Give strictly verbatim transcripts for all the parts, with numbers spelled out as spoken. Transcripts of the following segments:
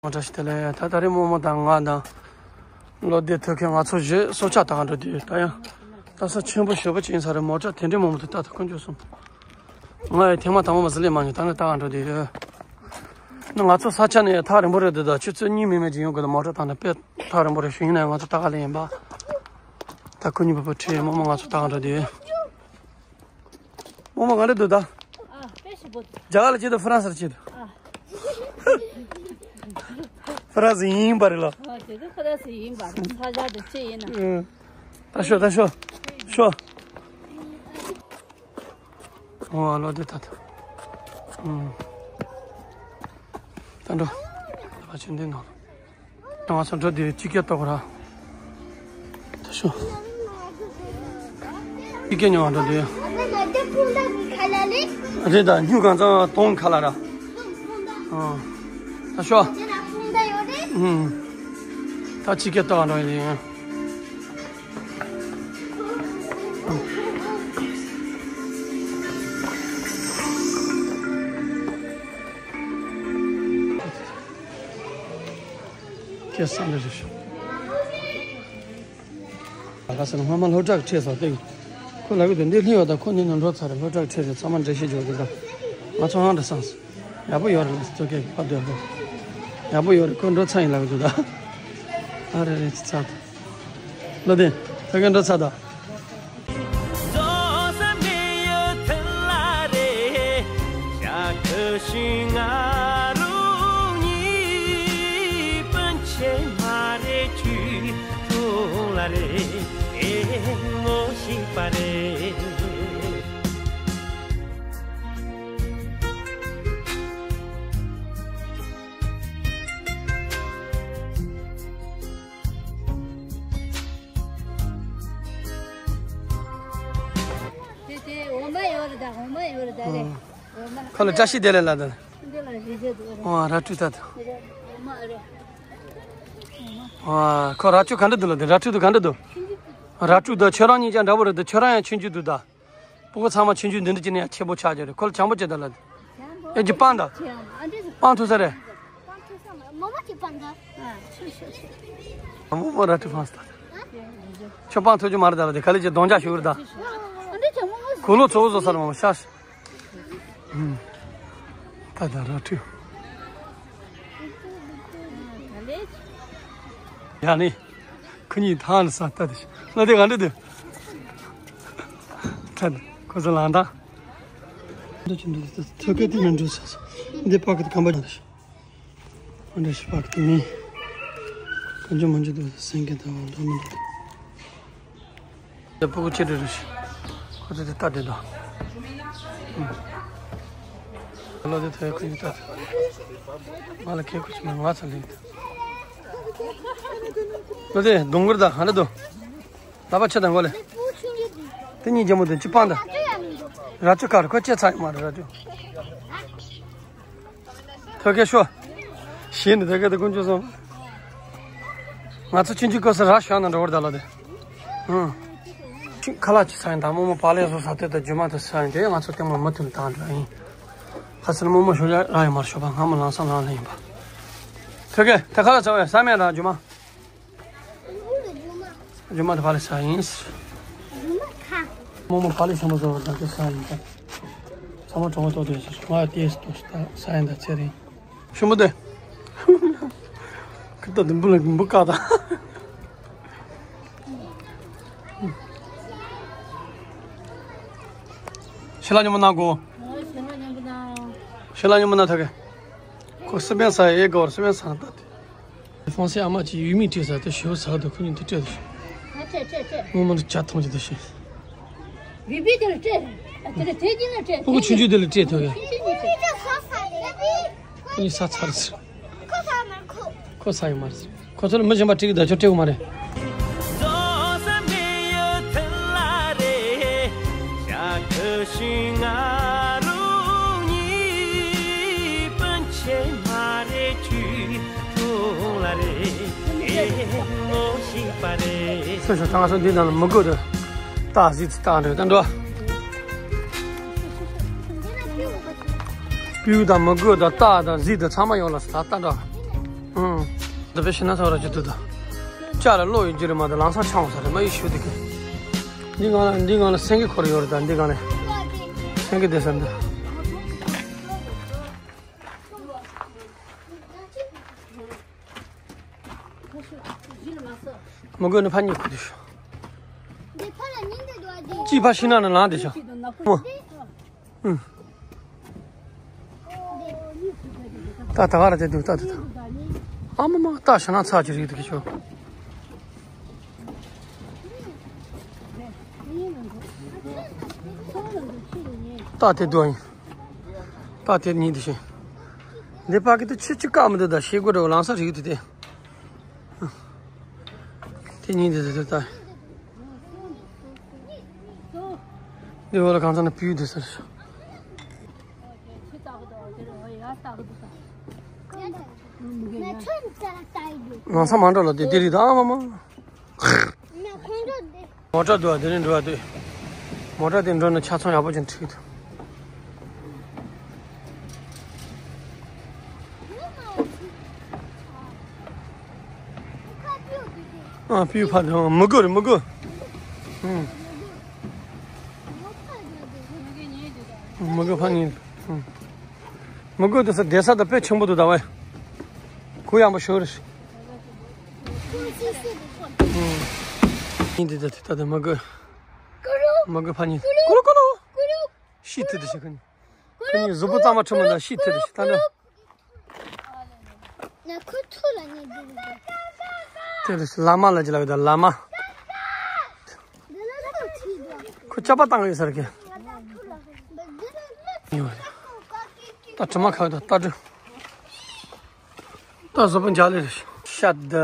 མོ་ཊ་ཞིག་དེ་ལས་ད་ད་རེས་རྨོ་མོ་དང་ང་དང་བློ་བདེ་ཐོད་རྒལ་ང་ཚོ་བཞི་སྲོག་ཆགས་ལྟ་ག་འགྲོ་དུས། ད་ཡང་ལྟ་ས་ཆེན་པོ་ཞེ་པོ་ཅིག་ཡིན་ས་རེད། མོ་ཊ་དེ་འདྲའི་མང་པོ་འདུག་ད་ད་དཀོན་མཆོག་གསུམ། ང་ཡི་ཐེངས་མ་དང་པོ་མ་ཟི་ལས་མ་མྱོང་། ད་ནི་ལྟ་ག་འགྲོ་དུས། ན་ང་ཚོ་ས་ཆ་ནས་ཐག་རིང་པོ་རེད་འདུག་ད་ཆུ་ཚོད་གཉིས་མིན་མེད་ཅིག་ཡོང་དགོས་འདུག་མོ་ཊ་བཏང་ནས་དཔེ་ཐག་རིང་པོ་རེད་ཞུ། ཡིན་ན་ཡང་ང་ཚོ་ལྟ་ག་ལ་ཡིན་པ། ད་ཁོ་གཉིས་པོ་པོ་ཁྲིད་རྨོ་མོ་ང་ཚོ་ལྟ་ག་འགྲོ་དུས། རྨོ་མོ་ག་འདྲ་འདུག་ད། ཨ། དཔེ་ཞིག་པོ་འདུག་རྒྱ་གར་ལ་སྐྱིད་འདུག་ཧྥ་རན་སི་ལ་སྐྱིད་འདུག་ཨ། ཧྥ་རན་སི་ཡིན་པ་རེད་ལ། ཨ། དེ་ཚོ་ཧྥ་རན་སི་ཡིན་པ་རེད། ས་ཆ་དེ་ཅི་ཡིན་ན། ཨ། ད་ཤོག་ད་ཤོག་ཤོག་ཨོ་ཨ་ལོ་དེ་ད་ད། ཨུམ། ད་འགྲོ། ད་ཕྱིན་དེ་ནང་། ང་ཚོ་འགྲོ་དེ་ཅི་སྐད་ཏོག་ར། ད་ཤོག་ཅི་སྐད་ཉོ་བ་འགྲོ་དེ། རེད་ད། སྨྱུག་གང་ཚང་སྟོང་ཁ་ལ་ར། ཨ། ད་ཤོག་ཨུམ། ད་ཅི་སྐད་ཏོག་འགྲོ་ཡིན། ཁྱེད་བསམ་པའི་རེ་ཞུ། ལ་ཟེར་ན་སྔོན་མ་སློབ་གྲྭ་གི་ཁྲིད་ས་སྟེང་། ཁོ་ལབ་གི་འདུག་འདི་ལྷིང་བ་དང་ཁོ་ནི་ནང་འགྲོ་ཚར་རེད། སློབ་གྲྭ་གི་ཁྲིད་ས་ཚང་མ་འགྲེལ་བཤད་བརྗོད་གི་འདུག་ང་ཚོ་ཧང་འདྲ་སངས། ཡག་པོ་ཡོད་རེད་ལ་སི་ཏོ་ཀེ་ཕ་དོན་པོ། ཡག་པོ་ཡོད་རེད། ཁོ་འགྲོ་ཚར་ཡིན་ལབ་གི་འདུག་ད། ཨ་རེ་རེ་ཚར་ད། ལོ་དེ་ཐོད་རྒལ་འགྲོ་ཚར་ད། དེ་དེ་འོ་མ་ཡོད་རེད་ད། འོ་མ་ཡོད་རེད་ད་རེད། ཨ། འོ་མ། ཁོ་ལ་བཀྲ་ཤིས་བདེ་ལེགས་ལབ་དང་། འདི་ལ་རེ་རེ་འདུག་རེད། ཨོ་ར་སྤྲུག་ད་དང་། འོ་མ་རེད། ཨ། ཁོ་ར་སྤྲུག་ག་འདྲ་འདུག་ལབ་དེ། ར་སྤྲུག་དེ་ག་འདྲ་འདུག་ར་སྤྲུག་ད་ཁྱོད་རང་གཉིས་ཀྱང་འདྲ་པོ་རེད་ད། ཁྱོད་རང་ཡང་ཆུང་ཆུང་འདུག་ད། སྤུ་གུ་ཚང་མ་ཆུང་ཆུང་འདི་འདྲ་ཅིག་ནས་ཡང་ཆེ་པོ་ཆགས་ཀྱི་རེད། ཁོ་ལ་བྱམས་པོ་བྱེད་དང་ལབ་དེ། ཨེ་ཅི་སྤང་ད། སྤང་ཐུབ་ས་རེད། རྨོ་མོ་ར་སྤྲུག་སྤང་ས་ད། ཁྱོད་སྤང་ཐུབ་རྒྱུ་མ་རེད་ད་ལབ་དེ། ག་ལེ་ཅིག་གདོང་རྒྱག་ཞུ་གི་རེད་ད། གོས་ལོག་ཚོ་བཟོ་ས་རེད་མ་ཤ་ཤ། ད་ད་ར་སྤྲུག་ཡ་ནི། ཁོ་གཉིས་ཐང་ལ་ས་ལྟ་དེ་ལ་དེ་ག་འདྲ་དེ། ད་ཁོ་ཚོ་ལང་ད། འདི་ཆུ་འདི་ཐོད་རྒལ་དེ་ནས་འགྲོ་ས་སོ། འདི་པ་ཀི་དེ་གམ་པ་འདི། འདི་ཞིག་པ་ཀི་དེ་མིན། གང་ཅི་མང་ཅི་འདུག་སེང་གེ་དང་འདྲ་མི་འདུག་དེ་སྤུ་གུ་ཆེ་འདྲ་རེད། ཁོ་ཚོ་དེ་ལྟ་དེ་དང་། ཨུམ། ལོ་དེ་ཐོས་ཁོ་ཡིན་ལྟ་དེ། ང་ལ་ཁེ་ཁུ་ཆུ་མ་ང་ཚ་ལེགས་དེ། ལོ་དེ་གདོང་གུར་དང་ཧ་ལ་དོ། ལ་པ་ཆེ་དང་གོ་ལེ། དེ་གཉིས་རྒྱ་མོ་དེ་ཅི་སྤང་དང་། ར་ཅུ་ཀར་ཁོ་ཅེ་ཚ་ཡོད་མ་རེད་ར་ཅུ། ཐོད་རྒལ་ཤོ། གཞི་ནི་ཐོད་རྒལ་དེ་ཀུན་སྤྱོད་སོང་། ང་ཚོ་ཆུང་ཆུང་སྐབས་སུ་ར་ཤོ་ན་འགྲོ་བར་ད་ལོ་དེ། ཨང་། ཁ་ལག་ཅི་ཟ་ཡིན་ད་རྨོ་མོ་པ་ལེ་བཟོ་ས་དེ་དང་རྒྱུ་མ་དེ་ཟ་ཡིན་དེ། ང་ཚོ་ལྟད་མོ་མུ་མཐུད་བཏང་འདྲ་ཡིན། ཁ་སང་རྨོ་མོ་ཤོ་ཡ་ར་ཡོད་མ་རེད་ཤོ་པ་སྔ་མོ་ལང་ས་ལང་ལ་ཡིན་པ། ཐོད་རྒལ་དེ་ཁ་ལག་ཟ་བས་ཟ་མེད་ད་རྒྱུ་མ། རྒྱུ་མ་དེ་པ་ལེ་ཟ་ཡིན། རྨོ་མོ་པ་ལེ་ཆེན་པོ་བཟོ་བ་དང་དེ་ཟ་ཡིན་ད། ཚང་མ་གྲོགས་པོ་ཏོག་ཏོ་ཡོད་ཟེར། ང་ལྟས་ཏོག་ཏོ་ཟ་ཡིན་ད་ཚེ་རིང་། ཞུ་མོ་དེ། ཁི་ཏོ་དུམ་བུ་ལ་འབུ་བཀག་ད། ཤི་ལ་ཉོ་མོ་ན་གོ། ཤི་ལ་ཉོ་མོ་ན་ཐོག་གི། ཁོ་སི་པན་ས་ཨེ་གོ་སི་པན་ས་ན་ད་དེ། ཧྥོང་སི་ཨ་མ་ཅིག་ཡུལ་མི་བྲིས་ས་དེ་ཞེ་པོ་ཟ་དུ་ཁོ་གཉིས་དེ་སྤྲད་དུ་ཞུ། ཨ་སྤྲད་སྤྲད་སྤྲད། རྨོ་མོ་ལ་ཇ་འཐུང་གི་དེ་ཞུ། བི་བི་དེ་ལ་སྤྲད། ཨ་དེ་ལ་དེ་གྱིན་ལ་སྤྲད། སྤུ་གུ་ཆུང་ཆུང་དེ་ལ་སྤྲད་ཐུབ་ཡ། ཆུང་ཆུང་གཉིས་སྤྲད། ཁོ་གཉིས་ཟ་ཚར་ཟེར། ཁོ་ཟ་མ་ཁོ། ཁོ་ཟ་ཡོད་མ་རེད་ཟེར། ཁོ་ཚོ་ལ་མི་གཞན་པ་སྤྲད་གི་ད་ཁྱོད་སྤྲད་གི་མ་རེད། སོ་སོ་ད་ང་ཚོ་འདི་ནང་ལ་མི་དགོས་དེ། སྟག་གཟིག་ཚི་སྟག་འདྲ་ད་འགྲོ། སྤུས་དང་མི་དགོས་དང་སྟག་དང་གཟིག་དང་ཚང་མ་ཡོང་ལ་ད་ལྟ་འགྲོ། ཨང་། འདི་པའི་ཤི་ན་ཚ་བ་ར་ཅི་འདུག་ད། ལྕགས་ལ་གློག་ཡོད་རྒྱུ་རེད་མ་གཏོགས་ལམ་སང་ཆང་བ་ས་རེད་མ་ཡི་ཤུ་དེ་གི། འདི་སྒང་ལ་འདི་སྒང་ལ་སེང་གེ་འཁོར་ཡོད་རེད། ད་འདི་སྒང་ལ་སེང་གེ་བསྡད་ས་འདི། མི་དགོས་ནི་ཕ་གཉིད་ཁུག་དུས། གཅིག་ཕ་ཤི་ན་ནི་ལངས་བསྡད་ཤག་ཨུ། ད་ད་ག་ར་དེ་འདུག་ད་དེ་ད། ཨ་མ་མ་ད་ཤི་ན་ཚ་གི་རིགས་འདུག་གི་ཆོ། ད་དེ་འདུག་ཨ་ཡིན། ད་དེ་གཉིས་འདི་བཞིན། འདི་ཕ་གི་ཏུ་ཆུ་ཆུ་བཀག་མི་འདུག་ད་ཤེལ་སྒོ་འདྲ་བོ་ལམ་སང་རིག་འདུག་སྟེ། དེ་གཉིས་འདི་ཟེར་ད། འདི་འོག་ལ་གང་ཚང་ན་སྤུས་འདི་ཟེར། ལམ་སང་མ་འགྲོ་ལ་དེ་དེ་རིག་ད་ཨ་མ་མ། མོ་ཊ་འདུག་ཨ། དེ་རིང་འགྲོ་བ་དེ། མོ་ཊ་དེ་འགྲོ་ན་ཆ་ཚང་ཡག་པོ་ཅིག་འཁྲིག་འདུག་ཨ་སྤུས་ཕ་དེ་མི་དགོས་རེད་མི་དགོས། ཨང་། མི་དགོས་ཕ་ཉིན། ཨང་། མི་དགོས་དེ་ས་བསྡད་ས་དང་དཔེ་ཆེན་པོ་འདུག་ད་བས། གུ་ཡངས་པོ་ཤོར་རེད། ཨང་། ཉིན་དེ་ད་དེ་ད་དེ་མི་དགོས། མི་དགོས་ཕ་ཉིན། ཀུ་ལུ་ཀུ་ལུ། ཤི་ཐུ་དེ་ཤི་ཁ་ཉིན། ཁ་ཉིན་གཟུགས་པོ་གཙང་མ་ཁྲིད་མ་ད་ཤི་ཐུ་དེ་ཤི་ད་འདྲ། ན་ཁོ་ཐུ་ལ་ཉེ་དུ་རེད། དེ་རེད་བླ་མ་ལ་ཅི་ལ་བའི་ད་བླ་མ། འདི་ལ་ཁོ་ཐུ་རེད། ཁོ་ཅག་པ་བཏང་གི་ཡོད་ས་རེད་ཀྱི། ཡོད་རེད། ད་དྲི་མ་ཁ་ད་ལྟ་དྲི། ད་བཟོ་པོ་འཇག་ལེ་རེད། ཤད་ད་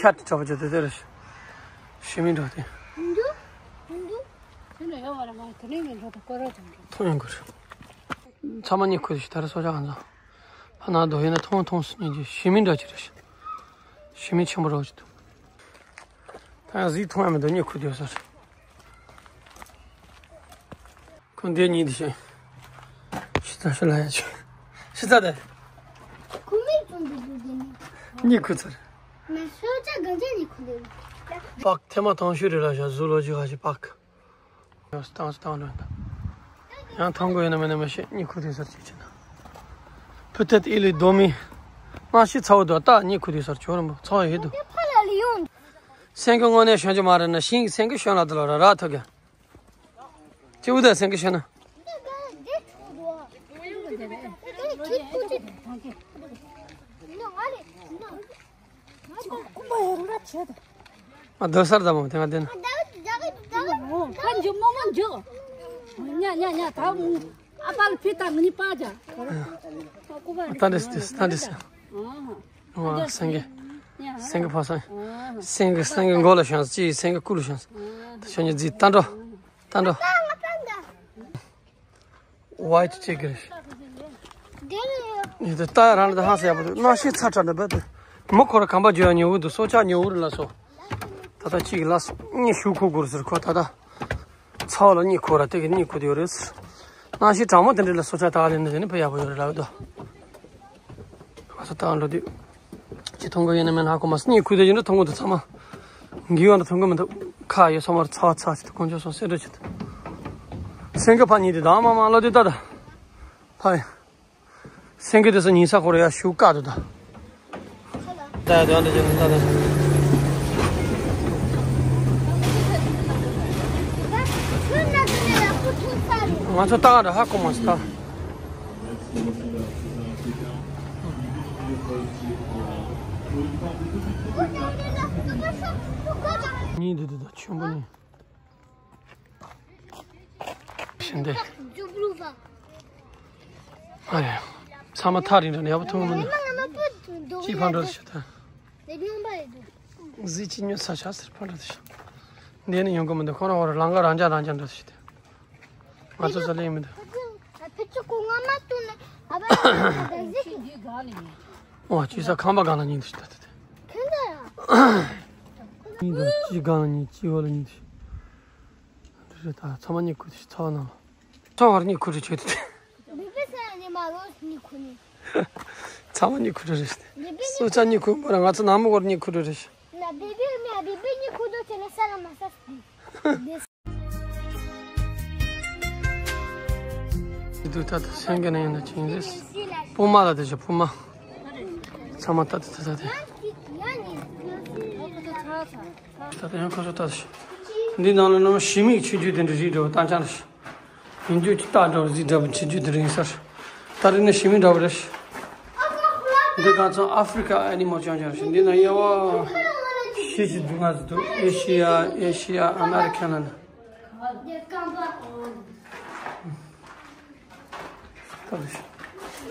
ཁད་གྲོགས་པོ་ཅི་དེ་དེ་རེད། ཤི་མི་འགྲོ་དེ། མཐོང་ཡོང་གི་རེད། ཚང་མ་གཉིད་ཁུག་ཤི་ད་རེ་སོ་ཆ་གང་ཚང་། ཕ་ན་རྡོ་ཡིན་ན་ཐོང་ཐོང་སུ་གཉིད་ཀྱི་ཤི་མི་འདྲ་ཅི་རེད། ཤི་མི་ཆེན་པོ་རོ་ཅི་འདུག་ད་ཡང་གཟིགས་མཐོང་ཡང་མི་འདུག་གཉིད་ཁུག་དུས་སར། ཁོང་འདིའི་གཉིད་དུ་ཤི། ཤི་ཚ་ཤི་ལ་ཡ་ཆུ། ཤི་ཚ་དེ། ཁོ་མིག་ཙམ་དུ་འདུག་དེ་ནི། གཉིད་ཁུག་ཚར། ང་སོ་ཆ་གང་ཆ་གཉིད་ཁུག་དེ། པག་ཐེངས་མ་དང་ཤོས་རེད་ལ་ཤ་ཟུ་ལོ་ཅི་ཧ་ཤི་པག་ཡང་སྟངས་སུ་བཏང་འགྲོ་ཡིན་ད། ཡང་ཐང་གོ་ཡིན་ན་མིན་ན་མི་ཤེས། གཉིད་ཁུག་དུས་སར་ཅིག་བྱེད་ན། ཕུ་ཐད་ཨི་ལི་རྡོ་མི། ང་ཤི་ཚ་བོ་དོ་ད་གཉིད་ཁུག་དུས་སར་ཆོ་རིན་པོ་ཚ་བ་ཡོད་དོ། སེང་གེ་དངོས་གནས་བྱོན་གྱི་མ་རེད་ན་ཤིང་སེང་གེ་བྱོན་ལ་དུ་ལ་ར་ར་ཐུག་གི། ཅི་འུ་ད་སེང་གེ་བྱོན་ན། ཨ་སྡོད་སར་ད་མོ་དེ་ང་དེ་ན། ཁ་འཇུ་མོ་མོ་འཇུ། ཉ་ཉ་ཉ་ད་ཨ་པ་ལ་ཕི་ད་མི་ནི་པ་ཇ། ད་འདྲེས་དེས་ད་འདྲེས། ཨ་སེང་གེ། སེང་གེ་ཕ་སང་། སེང་གེ་སེང་གེ་མགོ་ལ་ཤོང་ཅི་སེང་གེ་སྐུ་ལ་ཤོང་། ད་ཤོང་ཉི་རྫི་ད་འགྲོ། ད་འགྲོ། ཝའི་ཊི་ཅི་གི་རེད། ཡིན་ཏེ་ལྟ་རང་ལ་ད་ཧང་སེ་ཡག་པོ་འདུག་གནམ་གཤིས་ཚ་དྲགས་འདུག་བས་དེ། མི་ཁོ་ར་གམ་པ་རྒྱུ་ཡ་ཉོ་གི་འདུག་སོ་ཆ་ཉོ་གི་རེད་ལ་སོ། ད་ལྟ་གཅིག་ལ་སོ་གཉིད་ཤུགས་ཁུག་དགོས་རེད་ཟེར་ཁོ་ད་ལྟ། ཚ་བ་ལ་གཉིད་ཁུག་ར་དེ་གི་གཉིད་ཁུག་དེ་ཡོད་རེད་ཟེར། གནམ་གཤིས་གྲང་མོ་དེ་འདྲ་ལ་སོ་ཆ་ད་ལེན་ན་དེ་ནི་དཔེ་ཡག་པོ་ཡོད་རེད་ལབ་འདུག་ང་ཚོ་ད་འགྲོ་དུས། ཅི་མཐོང་གི་ཡོད་ན་མེད་ན་ཧ་གོ་མ་སོང་། གཉིད་ཁུག་དེ་ཡིན་འགྲོ་མཐོང་གི་འདུག་ཚང་མ། འགྱིག་ཡོད་འགྲོ་མཐོང་གི་མི་འདུག་ཁ་ཡོད་ཚང་མར་ཚ་བ་ཚ་ཅི་འདུག་དཀོན་མཆོག་གསུམ་སེ་འགྲོ་ཅི་འདུག་སེང་གེ་ཕ་གཉིད་དེ་དང་མ་མ་ལོ་དེ་ལྟ་ད། ཕ་ཡ། སེང་གེ་དེ་ཚོ་ཉིན་ས་ཁོ་ར་ཡ་ཤུགས་བཀག་འདུག་ད། ད་ཡ་དེ་འདྲ་ཅི་འདུག་ད་ད། ང་ཚོ་ལྟ་ག་འདྲ་ཧ་གོ་མ་སོང་ད། གཉིད་དེ་དེ་ད་ཆེན་པོ་ནི། ཤིན་ཏེ། ཨ་ཡ། ཚང་མ་ཐག་རིང་རིང་ཡག་པོ་མཐོང་གི་མི་འདུག་ཅི་ཕར་འགྲོ་ཤི་ད། གཟི་ཅི་ཉོ་ས་ཆ་ཟེར་ཕར་འགྲོ་ཤི། འདི་ནི་ཡོང་གི་མི་འདུག་ཁོ་རང་བར་ལང་ཀ་རང་ཅག་རང་ཅག་འགྲོ་ཤི་ད། ང་ཚོ་ཚོ་ལེན་མི་འདུག་ཨོ་ཅི་ས་ཁང་པ་གང་ལ་ཉིན་འདུག་ཤི་ད་ད་ད། ཁྱོད་ད་ཡ། ཉིན་འདུག་ཅི་གང་ལ་ཉིན་ཅི་འོ་ལ་ཉིན་འདུག་ཤི། འདི་རེད་ད་ཚང་མ་གཉིད་ཁུག་དེ་ཚ་བ་ན། ཚ་བར་གཉིད་ཁུག་རེ་བྱེད་དེ། བི་བི་སི་ནས་མ་ལོ་གཉིད་ཁུག་ནས། ཚང་མ་གཉིད་ཁུག་འགྲོ་རེད། སོ་ཆ་གཉིད་ཁུག་མོ་ར་ང་ཚོ་ནང་མི་སྐོར་གཉིད་ཁུག་འགྲོ་རེད། ན་བེ་བེ་མེ་བེ་བེ་གཉིད་ཁུག་འགྲོ་ཆེ་ན་ས་ལ་མ་ས་སི། འདུག་ད་ད་སེང་གེ་ནས་ཡིན་ན་ཅིང་རེད། སྤུ་མ་ལ་དེ་ཆ་སྤུ་མ། ཚང་མ་ད་ད་ད་ད་དེ། ད་ད་ཡང་ཁོ་ཚོ་ད་ད། འདི་ནང་ལ་ནམ་ཞི་མིག་ཆུ་རྒྱུ་དེ་འདྲ་རིགས་འགྲོ་བཏང་ཆ་རེད། ཡིན་རྒྱུ་ཅི་ལྟ་འགྲོ་གཟིགས་འདྲ་པོ་བྱེད་རྒྱུ་དེ་རིང་སར། ད་རེས་ནི་ཞི་མི་འདྲ་པོ་རེད། འདི་གང་ཚང་ཨ་ཧྥི་རི་ཀ་ཨེ་ནི་མོ་ཅང་ཅང་རེད། འདི་ན་དབྱེ་བ་ཤེས་ཀྱི་འདུག་ང་ཚོ་འདུག་ཨེ་ཤི་ཡ་ཨེ་ཤི་ཡ་ཨ་མེ་རི་ཁན་ལ་ན།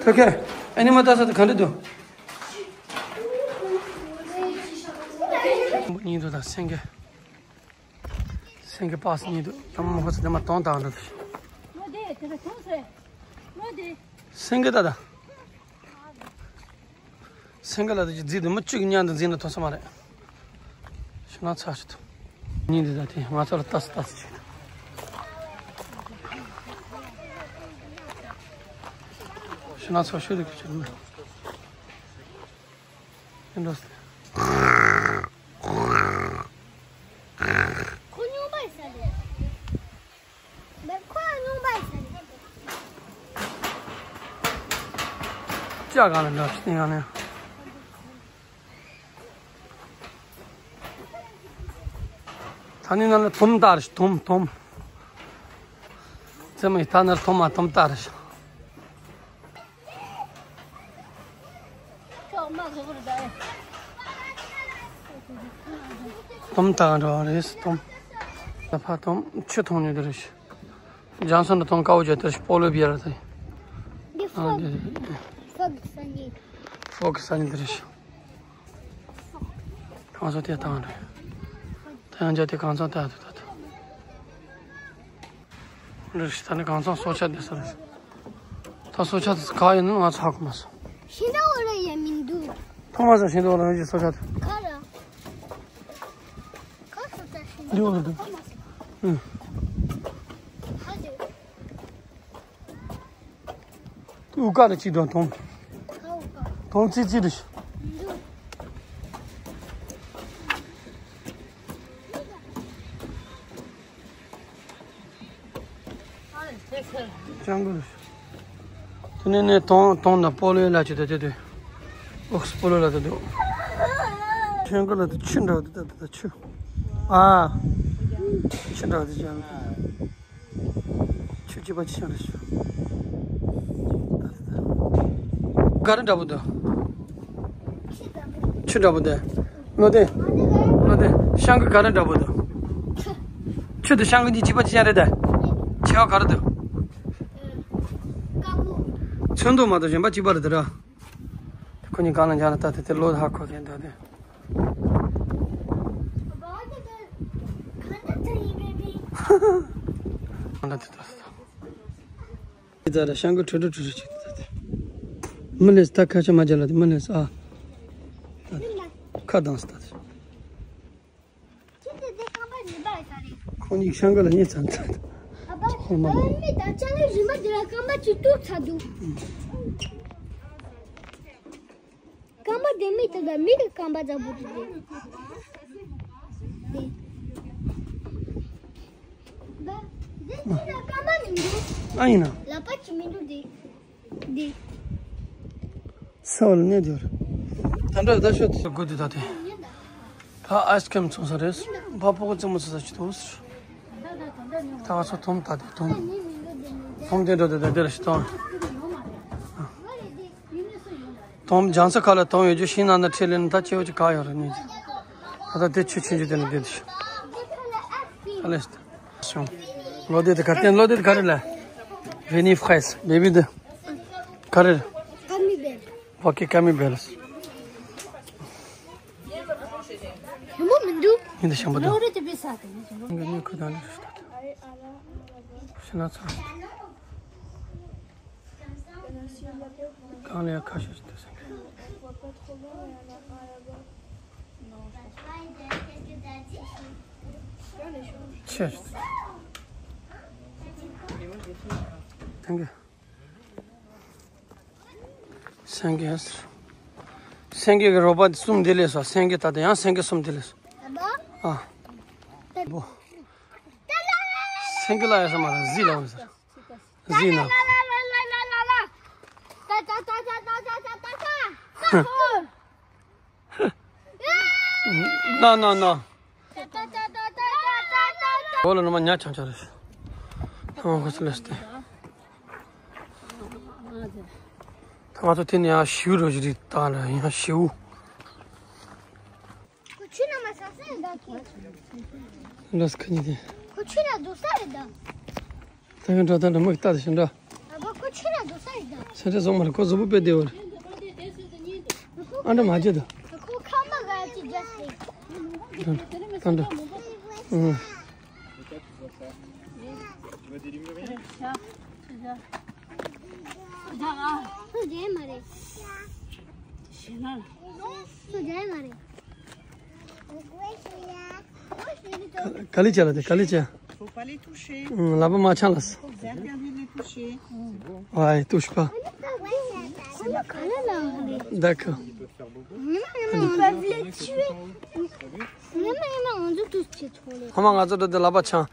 ཐོ་ཁེ་ཨེ་ནི་མོ་ལྟ་ས་དེ་ག་འདྲ་འདུག་གཉིས་འདུག་ད་སེང་གེ། སེང་གེ་པགས་གཉིས་འདུག་ད་མ་ཧོ་ཚ་དེ་མ་གཏོང་བཏང་འགྲོ་འདུག་ལོ་དེ་དེ་ག་ཐུང་སེ། ལོ་དེ། སེང་གེ་ད་ད། སེང་གེ་ལ་དེ་ཅིག་རྫིག་འདུག་མི་གཅིག་གི་མཉམ་དུ་འཛིན་ན་ཐོན་ས་མ་རེད། ཤི་ན་ཚ་ཞིག་འདུག་གཉིས་འདི་ད་དེ་ང་ཚོ་ལ་ལྟ་སི་ལྟ་སི་ཅིག་འདུག་ཤི་ན་ཚ་ཤོད་དེ་གི་ཅིག་མི། ཨེ་འགྲོ་སི། ཁོ་སྨྱོན་པ་ཡིན་ས་རེད། མེ་ཁོ་སྨྱོན་པ་ཡིན་ས་རེད། ལྕགས་གང་ལ་འགྲོ་སྟེང་གང་ལ། ད་ནི་ང་ལ་དོམ་ལྟར་ཞིག་དོམ་དོམ། ཙེ་མོ་ཡི་ད་ནར་དོམ་མ་དོམ་ལྟར་ཞིག་དོམ་ལྟ་ག་འགྲོ་བ་རེད་དོམ། ད་ཕ་དོམ་ཆུ་འཐུང་ནི་དེ་རེད། ལྗང་སོན་དུ་དོམ་དཀར་པོ་བརྒྱབ་དེ་རེད་སྤོ་ལོ་བྱེད་ར་དེ། འདི་ཨ་ཧྥོག་འདི་ཧྥོག་གི་ས་ཉིད། ཧྥོག་གི་ས་ཉིད་དེ་རེད། གང་ཚོ་དེ་བཏང་རེད། ད་ཡང་འཇའ་དེ་གང་ཚོ་ལྟ་དུ་ལྟ་དུ། རེད་ད་ནི་གང་ཚོ་སོ་ཆ་དེ་ས་རེད། ད་སོ་ཆ་དེ་ག་ཡིན་ན་ང་ཚོ་ཧ་གོ་མ་སོང་། ཤིང་ཏོག་ལ་ཡ་མི་འདུག་ཐོག་མ་ས་ཤིང་ཏོག་ལ་ཡ་སོ་ཆ་དེ། ག་ར། ག་སོ་ཆ་ཤིང་ཏོག་འདི་འོག་ལ་འདུག་ཐོག་མ་ས། ཨུ། ག་རེད། དབུ་དཀར་ལ་གཅིག་དང་དོམ། དོམ་ཙི་ཙི་རེད། ལྕང་གུ་རེད། དེ་ནས་ནས་དོམ་དོམ་དང་སྤོ་ལོའི་ལ་ཆུ་དེ་དེ་དེ། ཨོ་སྤོ་ལོ་ལ་དེ་དེ། ལྕང་གུ་ལ་དེ་ཆུ་འདྲ་བ་དེ་དེ་དེ་ཆུ། ཨ། ཆུ་འདྲ་བ་དེ་ལྕང་གུ། ཆུ་གཅིག་པ་ཅི་ཞིག་རེད་ཤག་ག་རེ་འདྲ་པོ་འདུག་ཆུ་འདྲ་པོ་འདུག་བློ་བདེ། བློ་བདེ། ཤང་གི་ག་རེ་འདྲ་པོ་འདུག་ཆུ་དང་ཤང་གི་གཉིས་གཅིག་པ་ཅི་ཞིག་རེད་དེ། ཆེ་བ་ག་རེ་འདུག་ཚོན་མདོག་མ་གཏོགས་གཞན་པ་གཅིག་པ་རེད་དེ་ར། ཁོ་གཉིས་གང་ལ་འཇགས་ན་ལྟ་དེ་དེ་བློ་ཧ་གོ་མཁན་འདུག་དེ། ཨ་ད་དེ་ལྟ་སོང་། དེ་ལྟར་ཤང་གི་ཁྲུ་ཁྲུ་ཁྲུ་ཁྲུ་ཅིག་དེ་ལྟ་དེ། མི་ལས་ད་ཁ་ཆེ་མ་རྒྱག་ལ་དེ་མི་ལས་ཨ། ད་དེ་ཁ་གདངས་སོང་ད་དེ། ཁོ་གཉིས་ཤང་གི་ལ་གཉིས་ཚང་ཚང་དེ། ཧོ་མ། རྐང་པ་དེ་མི་དེ་དང་མི་གི་རྐང་པ་འཛག་པོ་དེ་རེད། དེ། དེ་དེ་ལ་རྐང་པ་མི་འདུག་ཨ་ཡིན་ན། ལག་པ་གཅིག་མི་འདུག་དེ། དེ། ས་འོག་ལ་གནས་དེ་རེད། ད་འདྲ་ད་ཤོད་དེ་དགོས་དེ་ད་དེ། ཕ་ཨའི་སི་ཁི་རིམ་འཚོང་ས་རེད། ཕ་ཕྲུ་གུ་རྩེད་མོ་རྩེ་ས་ཅིག་འདུག་ད་ང་ཚོ་དོམ་ད་དེ་དོམ། དོམ་དེ་འགྲོ་དེ་ད་དེ་ལ་ཤི་དོམ། དོམ་རྒྱང་ས་ཁ་ལ་དོམ་ཡོད་རྒྱུ་ཤིང་ནང་ན་ཁྲིད་ལེན་ད་ཆེ་བ་ཅིག་ག་ཡོད་རེད་ནི། ད་ལྟ་དེ་ཆུ་ཆེན་རྒྱུ་དེ་ནི་དེ་དེ་ཤི། ཨ་ལེ་སི། ལོ་དེ་དེ་ག་རེ་ལོ་དེ་དེ་ག་རེ་ལ། ཝེ་ནི་ཧྥེ་སི་བེ་བི་དེ། ག་རེ། ཀ་མི་བེར། ཝ་ཀི་ཀ་མི་བེར། ཞིམ་པོ་མི་འདུག་ཡིན་དེ་ཞིམ་པོ་འདུག་ལོ་རེ་དེ་བེ་ས་དེ་ནི་ཞིམ་པོ། ངས་ཁུ་དང་ནི་ཤི་ད་དེ། ཤི་ན་ཚ། གང་ལ་ཡང་ཁ་ཤས་ཤིག་འདུག་སེང་གེ། ཆེ་ཤིག་སེང་གེ། སེང་གེ། སེང་གེ་གི་རོགས་པ་གསུམ་འདི་ལས་སོ། སེང་གེ་ད་ལྟ་ཡང་སེང་གེ་གསུམ་འདི་ལས་སོ། ཨ། སེང་གེ་ལ་ཡ་ས་མ་རེད། གཟིག་ལ་འོང་ཟེར། གཟིག་ན། ན་ན་ན། འོ་ལ་ནི་མ་ཉ་ཆང་ཆང་རེད། ཨོ་ཁོ་སི་ལེ་སྟེ། ད་ང་ཚོ་དེ་ནས་ཡང་ཞིའུ་རོ་ཞིག་རིག་ད་ལ་ཡང་ཞིའུ། ཁོ་ཆུ་ན་མ་ས་ས་ཡིན་ད་ཁྱེད། ལོས་ཁ་ཉི་དེ། ཁོ་ཆུ་ན་འདུག་ས་རེད་ད། ད་གིན་འགྲོ་ད་འགྲོ་མིག་ལྟ་དེ་བཞིན་འགྲོ། ཨ་ཕ་ཁོ་ཆུ་ན་འདུག་ས་རེད་ད། ས་ཆ་བཟང་མ་རེད། ཁོ་གཟུགས་པོ་དཔེ་བདེ་བོ་རེད། ཨ་འདྲ་མ་བྱེད་ད། ཁོ་ཁ་མ་ག་ཅི་རྒྱབ་སྟེ། ད་འགྲོ་ད་འགྲོ། ཨང་། སུ་རྒྱལ་མ་རེད། སུ་རྒྱལ་མ་རེད། ག་ལི་ཅ་ལ་དེ་ག་ལི་ཅ། Faut pas les toucher. ལབ་པ་མ་ཆག་ལ། Faut bien bien les toucher. Ouais, touche pas. D'accord. Ils peuvent les tuer. ཧ་མ་ང་ཚོ་འགྲོ་དེ་ལབ་པ་ཆང་།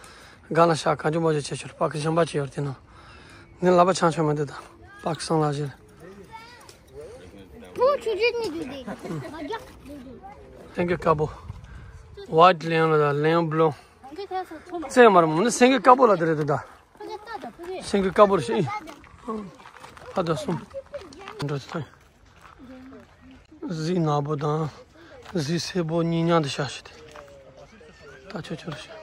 ག་ལ་ཤ་ག་ཅུ་མ་ཅུ་ཆེ་ཆུར་པག་གི་ཞིམ་པ་ཅི་ཡོད་དེ་ནོ། ནི་ལབ་པ་ཆང་ཆོ་མ་འདི་དང་པག་སང་ལ་ཞིག་སེང་གེ་དཀར་པོ། White Lion ལ་དང་Lion Blanc། སེང་མར་མོ་ནི་སེང་གེ་དཀར་པོ་ལ་དེ་རེད་དོ་ད། སེང་གེ་དཀར་པོ་རེད་ཤི། ཨ་ད་སུམ། འགྲོ་ཚེ། གཟིག་ནག་པོ་དང་། གཟིག་སེར་པོ་གཉིས་མཉམ་དུ་བཞག་ཤི་དེ། ད་ཆོ་ཆོ་རེད་ཤི།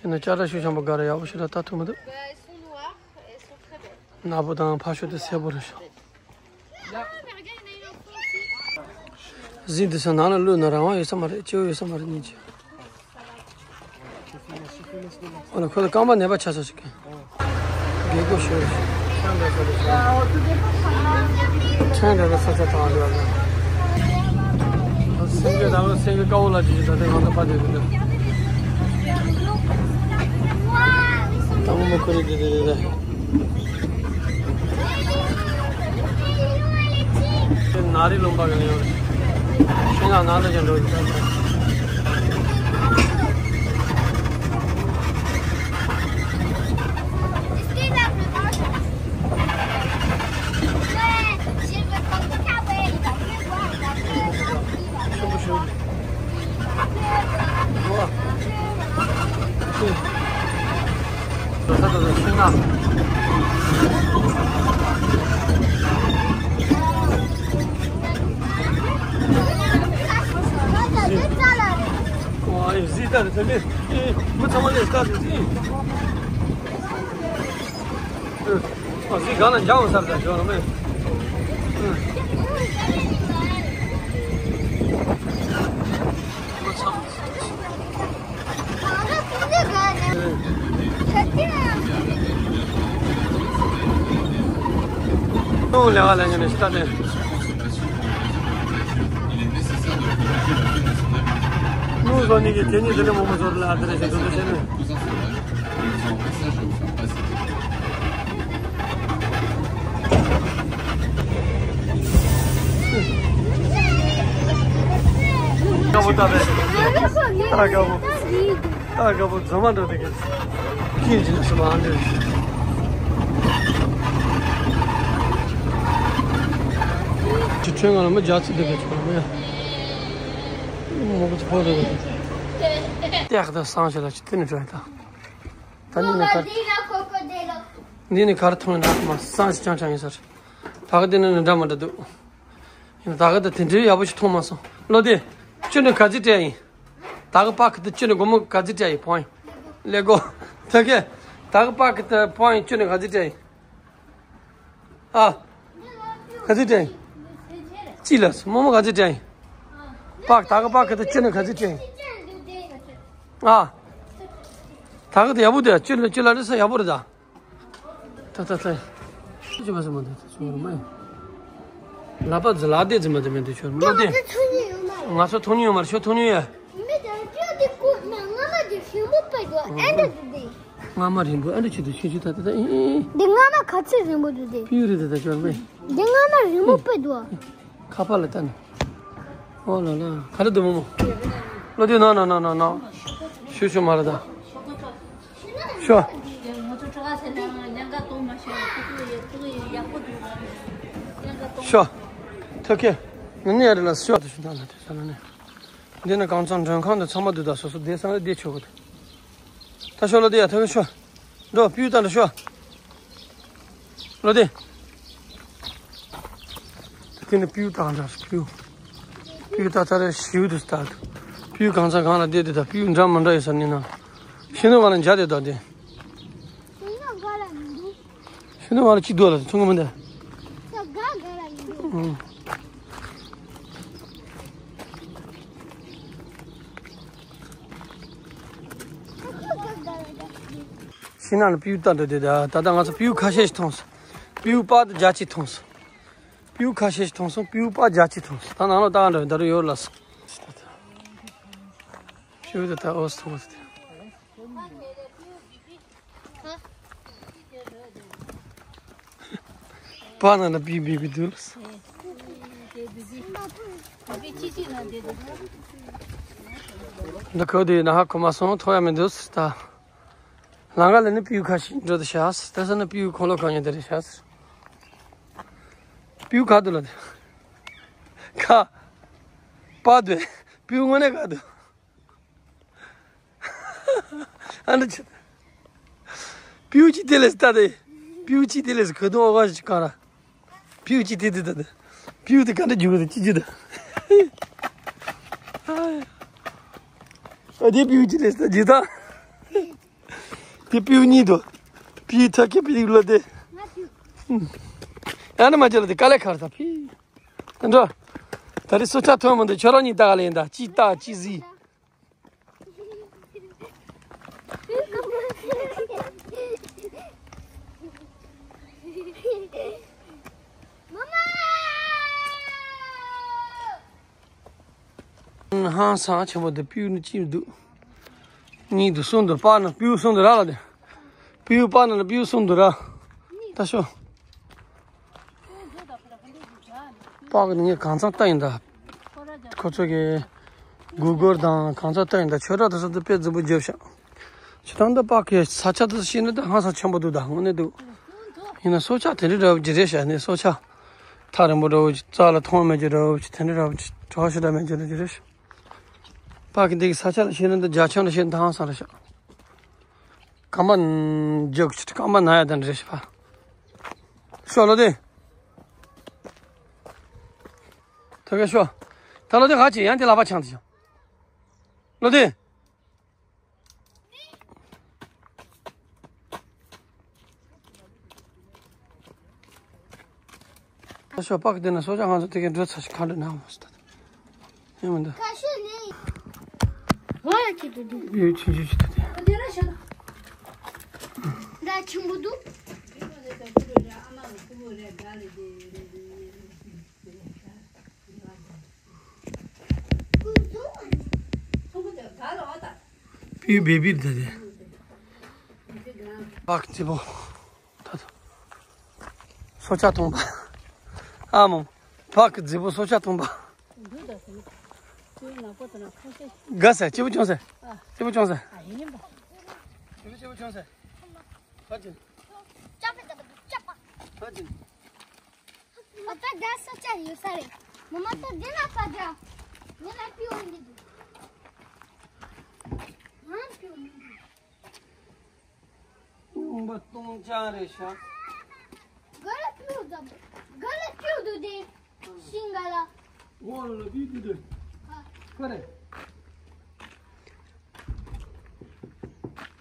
ཡིན་ན་ཅ་ལག་ཤུགས་ཆེན་པོ་ག་རེ་ཡག་པོ་ཞིག་ལ་ལྟ་ཐུབ་མི་འདུག་ནག་པོ་དང་ཕ་ཤོ་དེ་སེར་པོ་རེད་ཤི། གཟིག་འདི་ཚོ་ནང་ལ་བླུགས་ན་རང་དབང་ཡོད་ས་མ་རེད། སྐྱིད་པོ་ཡོད་ས་མ་རེད་སྙིང་རྗེ། འོ་ན་ཁོ་ཚོ་རྐང་པ་ནད་པ་ཆགས་ས་ཞིག་གི། རྒད་པོ་ཞོར་ཞིག་ཆང་འདྲ་ས་རེད་ཤག་ཆང་འདྲ་ས་ས་ཆ་དང་འདྲ་ལ། སེང་གེ་དང་སེང་གེ་དཀར་པོ་ལ་ཅི་ཞིག་ད་ལྟ་ང་ཚོ་ཕ་དེ་གི་འདུག་དང་པོ་མོ་ཁོ་རེ་དེ་དེ་དེ་དེ། དེ་ནག་རི་ལུང་པ་གི་ལེའུ་རེད། ཤིང་ནགས་ནང་ལ་ཀྱང་འགྲོ་རྒྱུ་ད། ཆེན་པོ་ཞིག་གཟིག་གང་ལ་འཇང་བ་སར་དང་ཇོ་ར་མེ། ལས་ཀ་ལས་ཉོ་ནས་ཤི་ད་ནས། ནུ་བཟོ་ནི་གི་དེ་ཉིད་དེ་ལས་མོ་མོ་ཟོར་ལ་ཨ་དེ་རེ་ཞེ་དུ་དུ་བྱས་ནས། དགའ་པོ་ལྟ་བས། ཨ་དགའ་པོ། ཨ་དགའ་པོ་རྫོང་མ་འགྲོ་དེ་གས། ཁྱིམ་གྱི་ནས་སུ་མ་འདྲེ། ཅི་ཁྲོན་ང་ལ་མི་རྒྱ་ཚིག་དེ་གས་ཆོག་མེད། མོ་གི་ཕོ་རེ་གས། ཏེག་ཏེག་སང་ཞེ་ལ་ཅི་ཏི་ནི་གྲོས་དང་། ད་ནི་ནི་གར། འདི་ནི་གར་ཐོན་ན་མ་སང་ཞེ་ཅང་ཅང་ཡིན་ས་རེད། ད་ག་དེ་ནི་ནི་འདྲ་མ་འདྲ་འདུག་ཡིན་ད་ག་ད་དེ་འདྲའི་ཡག་པོ་ཞིག་མཐོང་མ་སོང་། བློ་བདེ། ཁྱོད་ནི་ག་ཚོད་སྤྲད་ཡིན། ད་ག་པག་གི་དེ་ཁྱོད་ནི་སྒོར་མོ་ག་ཚོད་སྤྲད་ཡིན་པོ་ཡིན། ལེ་གོ་ད་ག་ད་ག་པག་གི་དེ་པོ་ཡིན་ཁྱོད་ནི་ག་ཚོད་སྤྲད་ཡིན། ཨ། ག་ཚོད་སྤྲད་ཡིན། ཅི་ལ་སོང་མོ་མོ་ག་ཚོད་སྤྲད་ཡིན། པག་ད་ག་པག་གི་དེ་ཁྱོད་ནི་ག་ཚོད་སྤྲད་ཡིན། ཨ། ད་ག་དེ་ཡག་པོ་དེ་ཁྱོད་ལ་ཁྱོད་ལ་རེ་ས་ཡག་པོ་རེད་ད། ད་ད་ད། ཅི་བ་ཟེར་མ་འདུག་ད་ཆུང་རུ་མ་ཡིན། ལ་པ་ཛི་ལ་དེ་ཛི་མ་དེ་མེད་དུ་ཆོར་མ་ལོ་དེ། ང་ཚོ་ཐོང་ཉུང་ཡོད་མ་རེད་ཤོ་ཐོང་ཉུང་ཡ། མི་དེ་ཀྱོ་དེ་ཀོ་ན་ང་མ་དེ་ཞིམ་པོ་པ་དོ་ཨེ་འདྲ་དེ་དེ། ང་མ་རིང་པོ་ཨེ་འདྲ་ཆེ་དུ་ཆེ་ཆུ་ད་དེ་ད་ཨེ་ཨེ། དེ་ང་མ་ག་ཚོད་རིང་པོ་དུ་དེ། ཕི་ཡུ་རེད་དེ་ད་ཆོར་མ་ཡིན། དེ་ང་མ་རིང་པོ་པ་དོ། ཨ་ཕ་ལ་ལྟ་ནས། ཨོ་ལ་ལ། ག་རེ་འདུག་མོ་མོ། བློ་བདེ་ན་ན་ན་ན་ན། ཤུ་ཤུ་མ་རེད་ད། ཤོ། ཤོ། ཐོ་ཁེ། ནི་ནི་ཡ་རེད་ལ་ཤོ་དུ་ཤུ་ད་ལ་དེ་ས་ལ་ནི། འདི་ནི་གང་ཚང་མགྲོན་ཁང་དུ་ཚང་མ་འདུག་ད་སོ་སོ་བསྡད་ས་ལ་བསྡད་ཆོག་གི་འདུག་ད་ཤོ་ལོ་དེ་ཡ་ཐོ་ཁེ་ཤོ། འགྲོ་སྤུས་དང་འགྲོ་ཤོ། ལོ་དེ། དེ་ནི་སྤུས་དང་འདྲ་སྤུས། སྤུས་ད་ད་རེ་ཞིའུ་དུ་ལྟ། སྤུས་གང་ཚང་གང་ལ་བསྡད་དེ་ད་སྤུས་འདྲ་མི་འདྲ་ཡོད་ས་ནི་ན། ཤིང་ནོར་གང་ལ་འཇའ་དེ་ད་དེ། ཤིང་ནོར་གང་ལ་གཅིག་སྡོད་ལ་ཚོང་གི་མི་འདུག་ཨང་། ཤིང་ནགས་ལ་སྤུས་ལྟ་འདྲ་དེ་ད་ད་ལྟ་ང་ཚོ་སྤུས་ཁ་ཤས་ཤིག་མཐོང་སོང་། སྤུས་པ་དང་རྒྱ་ཆེ་མཐོང་སོང་། སྤུས་ཁ་ཤས་ཤིག་མཐོང་སོང་། སྤུས་པ་རྒྱ་ཆེ་མཐོང་སོང་། ད་ནང་ལོགས་ད་འདྲ་ད་རུ་ཡོད་ལ་སོང་། ཤུ་ད་ད་ཨོ་སི་མཐོང་སོང་། པ་ན་ན་པི་བི་བི་དུ་ལ་སོང་། འདི་ཁོ་དེ་ན་ཧ་གོ་མ་སོང་། ཐོ་ཡ་མི་འདུག་ད། ལང་ཀ་ལ་ནི་སྤུས་ཁ་ཤས་འགྲོ་དུ་ཤག་ད་ས་ནི་སྤུས་ཁོང་ལོ་གང་ཡིན་དེ་རེད་ཤག་སྤུས་ཁ་དུ་ལ་དེ། ཁ། པ་དུ། སྤུས་དངོས་གནས་ཁ་དུ། ཨ་ནི་ཆེ། སྤུས་ཅི་དེ་ལས་ལྟ་དེ། སྤུས་ཅི་དེ་ལས་ག་དུ་ཨོ་ག་ཞིག་ག་ར། སྤུས་ཅི་དེ་དེ་ད་དེ། སྤུས་དེ་ག་འདྲ་རྒྱུག་གི་དེ་ཅི་རྒྱུ་དེ། ཨ་དེ་སྤུས་ཅི་ལས་ལྟ་རྒྱུ་ད། དེ་པིའུ་གཉིས་འདུག་པིའུ་ཐ་ཁེ་པིའུ་ལོ་དེ། ཡང་ན་མ་བྱེད་ལ་དེ་དཀའ་ལས་ཁར་ས་ཕི། འགྲོ། ད་རེས་སོ་ཆ་ཐོན་མི་འདུག་ཁྱོད་རང་གཉིས་ལྟ་ག་ལ་ཡིན་ད་ཅི་ལྟ་ཅི་གཟིགས། ཧང་སང་ཆེན་པོ་འདི་སྤུས་ནི་ཅི་འདུག་གཉིས་འདུག་གསུམ་འདུག་པ་ན་སྤུས་གསུམ་འདུག་ར་ལ་དེ། སྤུས་པ་ན་ལ་སྤུས་གསུམ་འདུག་ར། ད་ཤོ། པགས་ཀྱི་ངས་གང་ཚང་བལྟ་ཡིན་ད། ཁོ་ཚོ་གི་གུ་གུལ་དང་གང་ཚང་བལྟ་ཡིན་ད། ཆོས་གྲོགས་དེ་ཚོ་དེ་དཔེ་རྫིག་པོ་བརྗོད་ཤག་ཆུ་ཐང་འདི་པགས་ཀྱི་ས་ཆ་དེ་ཤེས་ན་དེ་ཧང་སང་ཆེན་པོ་འདུག་ད་དངོས་གནས་འདུག་ཡིན་ན་སྲོག་ཆགས་དེ་འདྲའི་འདྲ་བོ་ཅིག་རེད་ཤག་ནི་སྲོག་ཆགས་ཐག་རིང་པོ་འདྲ་བོ་ཅིག་རྩ་ལ་མཐོང་མེད་ཀྱི་འདྲ་བོ་ཅིག་དེ་འདྲའི་འདྲ་བོ་ཅིག་གྲོགས་ཤིག་འདྲ་མེད་ཀྱི་འདྲ་ཅིག་རེད་ཤག་པགས་ཀྱི་འདི་གི་ས་ཆ་ལ་ཤེས་ན་འདི་རྒྱ་ཆང་ལ་ཤེས་ན་ད་ཧང་སང་རེད་ཤག་རྐང་པ་རྒྱག་ཆུ་རྐང་པ་ན་ཡ་དང་འདྲ་ཞིག་པ། ཤོ་ལོ་དེ། ཐོ་གེ་ཤོ། ད་ལོ་དེ་ག་ཅི་ཡང་དེ་ལག་པ་འཆང་དེ་ཤོ། ལོ་དེ། ཤོ་པགས་དེ་ན་སོ་ཅག་ང་ཚོ་དེ་གའི་འགྲོ་ཚར་ཞིག་ག་འགྲོ་ན་མོ་སྟ། ཡང་མི་འདུག་ཁ་ཤས་ནི། ཧོ་ཡ་ཁྱི་དུ་འདུག་ཡོད་ཆུང་ཆུང་ཞིག་ཏུ་དེ། འདི་ཆེན་པོ་འདུག་སྤུས་བེ་བི་དེ་རེད། པགས་རྫིག་པོ། ད་ད། སྲོག་ཆགས་མཐོང་པ། ཨ་མོ། པགས་རྫིག་པོ་སྲོག་ཆགས་མཐོང་པ། དགའ་ས་སྐྱིད་པོ་བྱུང་ས། སྐྱིད་པོ་བྱུང་ས། སྐྱིད་པོ་སྐྱིད་པོ་བྱུང་ས། ཧ་ཅང་། ཧ་ཅང་། ཨ་ད་དགའ་ས་ཅག་ཡོད་ས་རེད། མ་མ་ད་དེ་ན་ས་ཅག་ངེད་ལ་པི་འོ་འདི་འདུག་ང་པི་འོ་འདི་འདུག་རླུང་པ་སྟོང་རྐྱང་རེད་ཤག་ག་ལ་སྤྲུལ་དང་། ག་ལ་སྤྲུལ་འདུག་དེ། ཤིང་ག་ལ། འོ་ལ་སྤྲུལ་འདུག་དེ། ཨ། ཁ་རེད།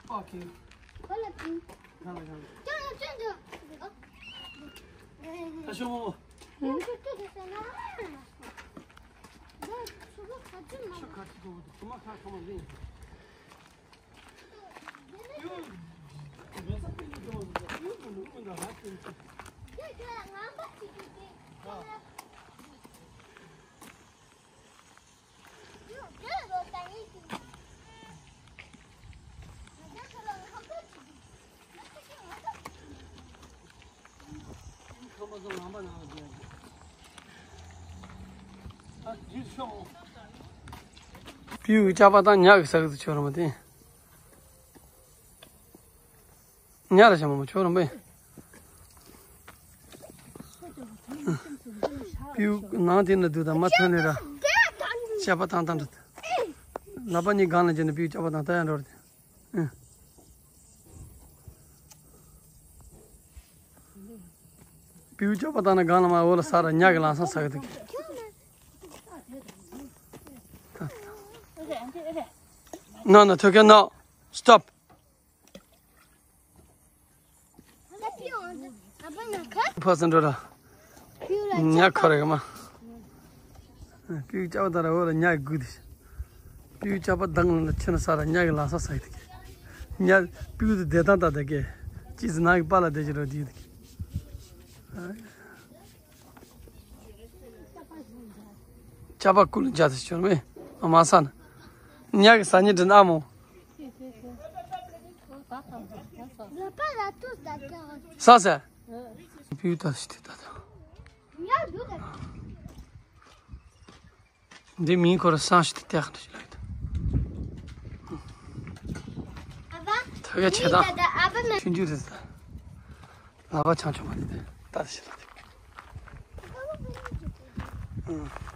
ཨོ་ཁེ། ག་ལ་སྤྲུལ། ག་ལ་ག་ལ། ཅང་ཡང་ཅང་ཅང་། ཨ། ད་ཤོག་མོ། ཡང་ཅང་ཅང་ཟེར་ན། ད་ཆུ་བོ་ཁ་ཅིག་མ། ཆུ་ཁ་ཅིག་འདུག་ཁོ་མ་ཁ་ཁ་མ་ལེན། སྤྲེའུ་ཅག་པ་དང་ཉག་གི་ས་གི་ཚོ་ཆོ་ར་མ་དེ། ཉག་ར་ཤ་མ་མ་ཆོ་ར་མ་ཡིན། སྤྲེའུ་ནང་དེ་ན་འདུག་དང་མ་ཐོན་ནས་ར། ཅག་པ་དང་དང་འདྲ། ལག་པ་གཉིས་སྒང་ལ་བྱས་ནས་སྤྲེའུ་ཅག་པ་དང་ལྟ་ཡ་འགྲོ་ར་དེ། ཨ། སྤྲེའུ་ཅག་པ་དང་ན་སྒང་ལ་མ་འོ་ལ་ས་ར་ཉག་གི་ལང་སང་ས་གི་འདུག No, no, take it, no. Stop. ཕ་སེ་འགྲོ་ར། ཉག་ཁོ་རེ་ག་མ། སྤྲེའུ་ཅག་པ་དང་ར་འོ་ལ་ཉག་གི་དགུ་དེ། སྤྲེའུ་ཅག་པ་དང་ལ་ཁྱེད་ན་ས་ར་ཉག་གི་ལང་ས་ས་ཡི་དེ། ཉག་སྤྲེའུ་དེ་བདེ་ཐང་ད་དེ་གེ། ཅི་ཟི་ནག་གི་པ་ལ་བདེ་ཅི་རོ་དེ་དེ། ཅག་པ་ཀུ་ལ་ཇ་དེ་ཤོར་མེ། མ་ས་ན། ཉག་གི་ས་ཉི་དྲི་ན་མོ། ས་ས། སྤྲེའུ་ད་ཤི་དེ་ད་ད། འདི་མིང་ཁོ་ར་སང་ཞིག་ཏུ་བཏེག་འདྲ་ཞིག་ལབ་ཡོད། ཐ་ག་ཆེ་དང་། ཆུང་ཆུང་རེད་ད། ལག་པ་འཆང་ཆོག་མ་རེད་དེ། ལྟ་ཞིག་ལབ་དེ།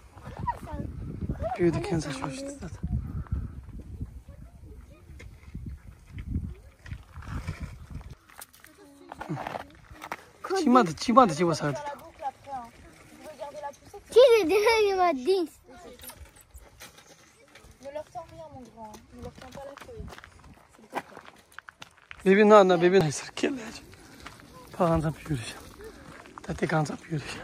སྤྲེའུ་དེ་ཁྱད་མཚར་ཤོས་ཤིག་ཏུ་ལྟ། ཁྱི་མ་དང་ཁྱི་མ་དང་གཅིག་པ་ཟ་གི་འདུག་ཁྱི་དེ་དེ་ཡོད་མ་དེ། Ne leur tends rien, mon grand. Ne leur tends pas la queue. S'il te plaît. Baby, non, non, baby, non, c'est quel âge? ཕ་གང་ཚ་བུ་རེད་ཤག་ད་དེ་གང་ཚ་བུ་རེད་ཤག་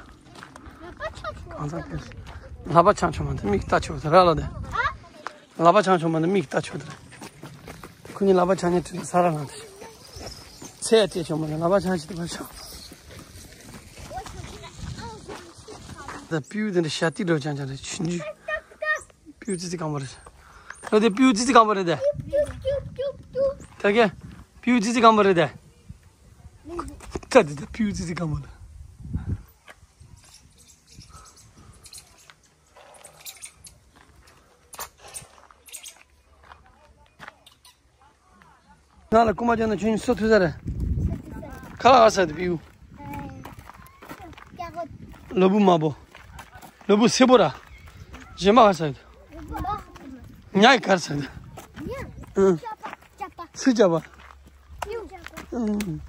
གང་ཚ་བུ་རེད། ལག་པ་འཆང་ཆོག་མ་དེ་མིག་ལྟ་ཆོག་དེ་ར་ལ་དེ། ལག་པ་འཆང་ཆོག་མ་དེ་མིག་ལྟ་ཆོག་དེ་ར། ཁོ་གཉིས་ལག་པ་འཆང་ཉན་དུས་ས་ར་ལངས་ཏེ། ཚེ་ཡ་སྐྱེས་ཆོག་མ་ནི་ལག་པ་འཆང་ཞིག་ཏུ་བར་ཆོག་ད་སྤྲེའུ་དེ་འདྲ་ཤ་ཏི་འགྲོ་ཅང་ཅང་རེད་ཆུང་ཆུང་། སྤྲེའུ་ཙི་ཙི་གང་པོ་རེད། ལོ་དེ་སྤྲེའུ་ཙི་ཙི་གང་པོ་རེད་དེ། ད་གེ། སྤྲེའུ་ཙི་ཙི་གང་པོ་རེད་དེ། ད་དེ་ད་སྤྲེའུ་ཙི་ཙི་གང་པོ་རེད། ང་ལ་རྐུ་མ་བྱས་ན་ཁྱོད་གཉིས་སུ་ཐུག་ས་རེད། ཁ་ལག་ཧ་ས་དེ་སྤྲེའུ། ལོ་བུ་དམར་པོ། ལོ་བུ་སེར་པོ་ར། གཞན་མ་ཧ་ས་དེ། ཉ་ཡི་ཁར་ས་དེ། ཨང་། སུ་ཅག་པ། ཨང་།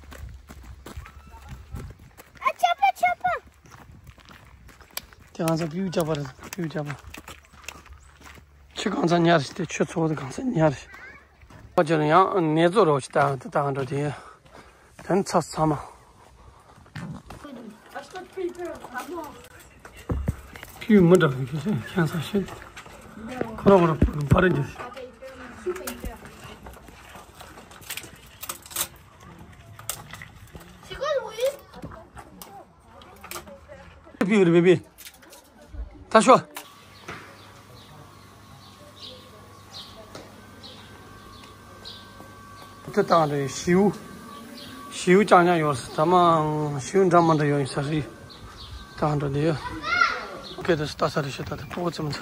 དེ་ང་ཚོ་སྤྲེའུ་ཅག་པ་རེད། སྤྲེའུ་ཅག་པ། ཁྱི་གང་ཚ་ཉར་ཞིག་སྟེ་ཁྱི་ཚོ་དེ་གང་ཚ་ཉར་ཞིག་ཨ་ཅེ་ཡང་ནེ་ཙོ་རོ་ཞིག་ལྟ་ལྟ་འགྲོ་དེ། དེ་ཚ་ཚ་མ། ཁྱི་མི་འདྲ་བའི་ཁྱི་ཁྱེད་ཚ་ཤེས། ཁོ་རང་ཁོ་རང་པར་རེད་ཀྱི། བི་བི་རེད་བི་བི། ད་ཤོག་དེ་དང་རེད་ཞིའུ། ཞིའུ་ཅང་ཅང་ཡོད་ས་ད་མ་ཞིའུ་འདྲ་མ་འདྲ་ཡོད་ས་རེད། དང་འགྲོ་དེ་ཡོད། སྐད་དུ་ལྟ་ས་རེད་ཤི་ད་དེ་ཕོ་བོ་ཙམ་ཚ་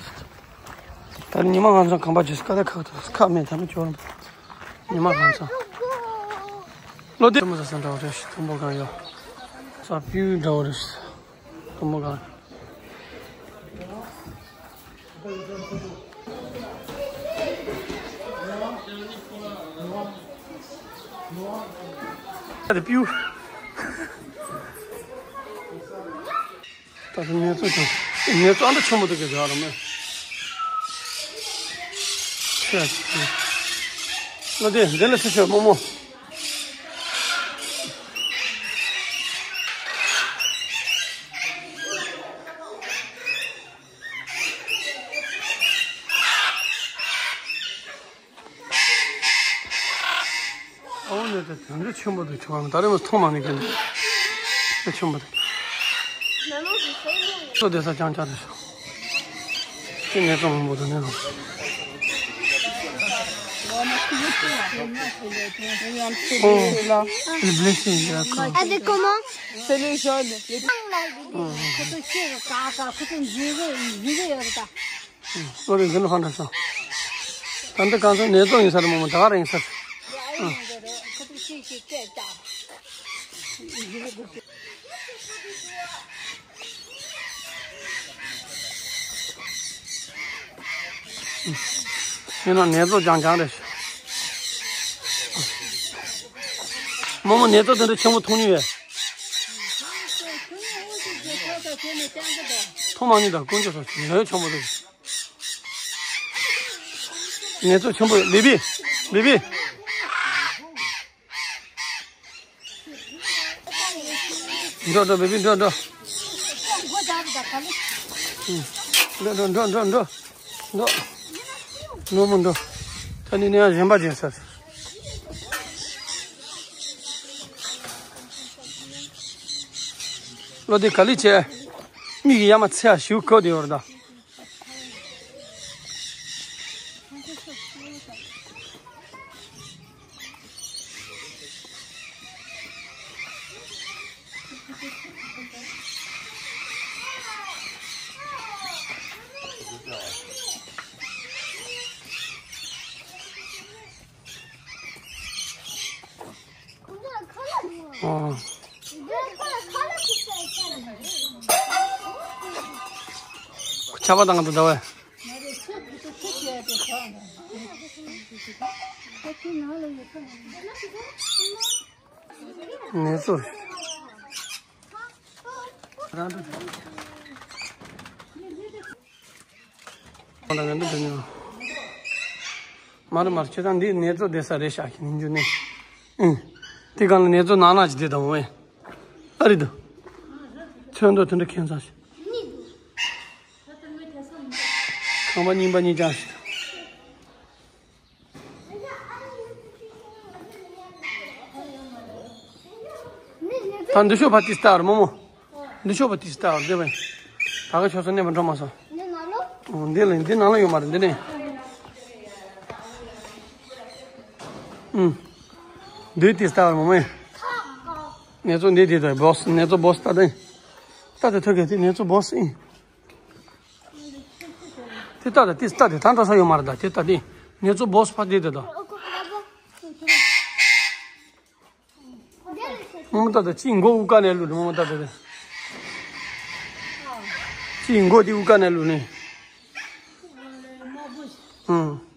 ད་ཉི་མ་ང་ཚོ་ཁང་པ་ཇི་སི་ཀ་ད་ཁག་ཏུ་ཁག་མེད་ད་མི་ཅོར། ཉི་མ་གང་ཚ། ལོ་དེ་མོ་ས་ས་འདྲ་བ་རེད་ཤི་དུམ་བུ་གང་ཡོད། ས་སྤྲེའུ་འདྲ་བ་རེད་ཤི་དུམ་བུ་གང་། ཨ་དེ་སྤྲེའུ། ད་དེ་ངལ་རྩོལ་ཀྱང་ངལ་རྩོལ་ཨ་འདྲ་ཆེན་པོ་འདུག་གི་རྒྱག་ར་མེད། ཁྱོད་ཀྱིས་ལོ་དེ་འདི་ལ་ཚུར་ཤོག་རྨོ་མོ། ཨོ་ནི་དེ་དེ་འདྲ་ཆེན་པོ་དེ་ཆུང་བ་ད་རེས་མ་མཐོང་མ་ནི་གན་དེ་ཆེན་པོ་དེ། ཚོ་དེ་ས་ཅང་ཅང་རེད་ཤག་དེ་ནས་ཙམ་མང་པོ་དེ་ནས་ལ། Oh, le blé, c'est d'accord. Ah, c'est comment ? C'est le jaune. ཨོ་རེད། འདི་ནི་ཧོན་ཁྲ་སོང་། ད་འདི་གང་ཚོ་ནས་བཙོང་ཡིན་ས་རེད། མོ་མོ་ད་ག་རེ་ཡིན་ས་རེད། ཡིན་ན་ནས་བཙོང་རྐྱང་རྐྱང་རེད། མོ་མོ་ནས་བཙོང་དེ་འདྲ་ཆེན་པོ་མཐོང་མྱོང་ཡོད། མཐོང་མ་མྱོང་། ད་དཀོན་མཆོག་གསུམ་ལོས་ཆེན་པོ་རེད། ནས་བཙོང་ཆེན་པོ་རེད། བེ་བི། བེ་བི། འགྲོ་འགྲོ་བེ་བི་འགྲོ་འགྲོ། འགྲོ་འགྲོ་འགྲོ་འགྲོ་འགྲོ། འགྲོ། ནོར་མོ་འགྲོ། ད་ནི་ནས་གཞན་པ་བྱེད་ས། བློ་བདེ་ག་ལེ་བྱས། མིག་གི་ཡ་མ་ཚེ་ཡ་ཞིག་ཁོ་དེ་ཡོད་རེད་ད། ཨོ། ཆར་པ་བཏང་གི་འདུག་ཟླ་བས། ནས་བཙོང་། མ་རེད་མ་རེད། ཁྱེད་ཚང་འདི་ནས་བཙོང་བསྡད་ས་རེད་ཤག་ནི་འཇུ་ནས། ཨུ། དེ་གང་ལ་ནས་བཙོང་ནང་ལ་ཅིག་བསྡད་དང་བས། ཨ་རེད་དོ། ཚོན་མདོག་དེ་འདྲ་ཁྱད་མཚར་ཞིག་ཁང་པ་རྙིང་པ་རྙིང་རྐྱང་ཞིག་ད་འདི་ཤོག་པ་ཏི་སྟ་ར་མོ་མོ། འདི་ཤོག་པ་ཏི་སྟ་ར་འདི་བས། ད་ག་ཆོག་ས་གནས་པ་འགྲོ་མ་སོང་། འདི་ལ་འདི་ནང་ལ་ཡོད་མ་རེད་འདི་ནས། ཨུམ། འདི་ཏི་སྟ་ར་མོ་མོ། ནས་བཙོང་འདི་དེ་ད་བོ་སི་ནས་བཙོང་བོ་སི་ད་དེ། ད་དེ་ཐོད་རྒལ་དེ་ནས་བཙོང་བོ་སི་ཨིན། དེ་ལྟ་དང་དེ་ལྟ་དེ་ད་འགྲོ་ས་ཡོད་མ་རེད་ད། དེ་ལྟ་དེ་ནས་བཙོང་བོ་སི་ཕ་དེ་དེ་དང་། མོ་མོ་ལྟ་དང་གཅིག་མགོ་དབུ་ཀ་ནས་བླུགས། མོ་མོ་ལྟ་དང་དེ་གཅིག་མགོ་དེ་དབུ་ཀ་ནས་བླུགས་ནས། ཨང་།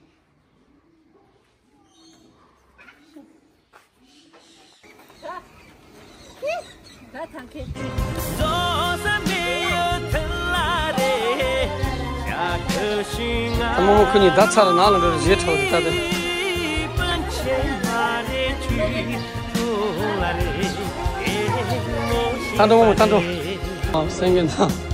ད་མོ་མོ་ཁོ་གཉིས་ད་ཚར་ནང་ལ་འགྲོ་རེ་བཞེས་ཁྲ་བོ་དེ་ལྟ་དེ། ད་འགྲོ་མོ་མོ་ད་འགྲོ། ཨ་སེང་གེ་ན།